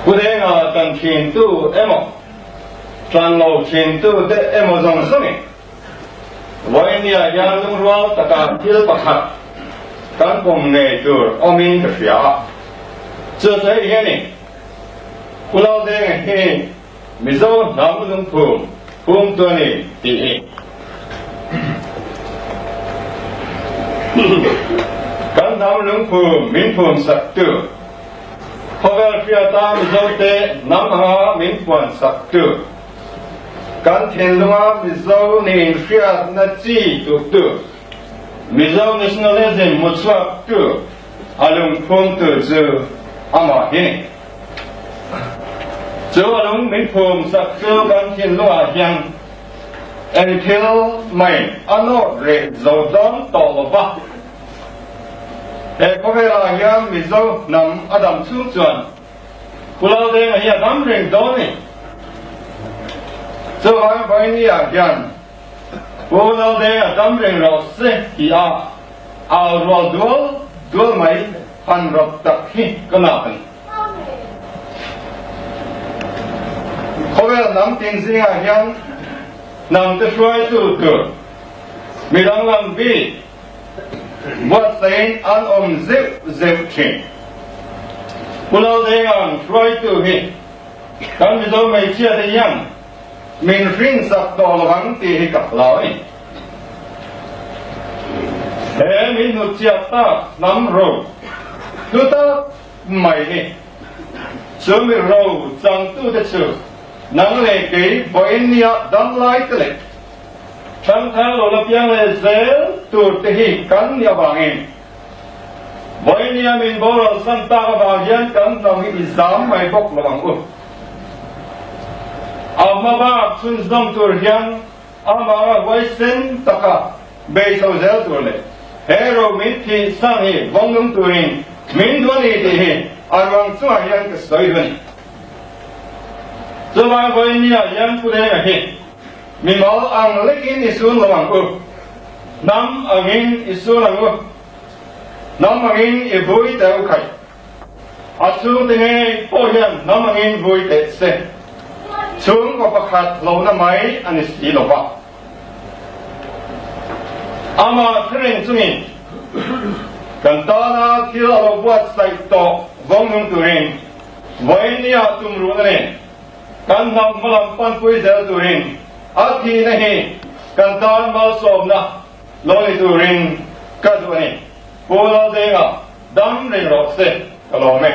Pu Denga tan thintu emaw, tan lo thintu te emaw zawng zawngin Vawinia hian lungrual taka thil pakhat kan pawm ngei tur awmin ka hria a. Chu chu hei hian i Pu Laldenga hi Mizo hnam lungphum phumtu a ni tih hi. Kan hnam lungphum min phum saktu, khawvel hriata Mizote hnam anga min puan saktu, kan thinlunga Mizo nih hriatna chi tuktu, Mizo nationalism hmuchhuaktu a lungphumtu chu amah hi ni. Chu a lung min phum sak chu kan thinlungah hian eng thil mai a nawt reh zo dawn tawh lo va. He khawvelah hian Mizo hnam a dam chhung chuan Pulau Denga hi a dam reng dawn a ni. Chuvang Vawinia hian Pulau Denga dam reng rawh se tih a au rual dual dual mai han rawt tak hi ka nak a ni. Khawvel hnam tin zingah hian hnam te hruaitu tur mi danglam bik buatsaiin an awm zeuh zeuh thin. Pu Laldenga'n hruaitu hi kan Mizo hmeichhia te hian min hrinsak tawh lo ang tih hi ka hlau a ni. He min hnutchhiat tak hnam ro hlu tak mai hi chu mi ro changtute chu nang leh kei vawiin nia damlai te leh Thangthar lo la piang leh zel tur te hi kan nih avangin vawinia min boral san tak avang hian kan hnam hi i zam mai bawk lo ang u. A hma bak chhunzawm tur hian amah a huaisen taka bei chho zel tur leh he ro min thih san hi vawngnung turin min duh a ni tih hi a ruang chungah hian ka sawi duh a ni. Chuvang vawinia hian Pu Denga hi Mimal ang lekin i sun lo ang u. Hnam angin i sun ang u. Hnam angin i vui teh u khaih. A chhungte ngei pawh hian hnam angin vui teh se. Chhungkaw pakhat hlauhna mai a ni si lo va. Amah thureng chungin kan tana thil a lo buatsaih tawh vawngnung turin vawinia tumruhna nen Kan hnam hmalam panpui zel turin a thihna hi kan tan malsawmna lo ni turin ka duh a ni. Pu Laldenga dam reng rawh se ka lawm e.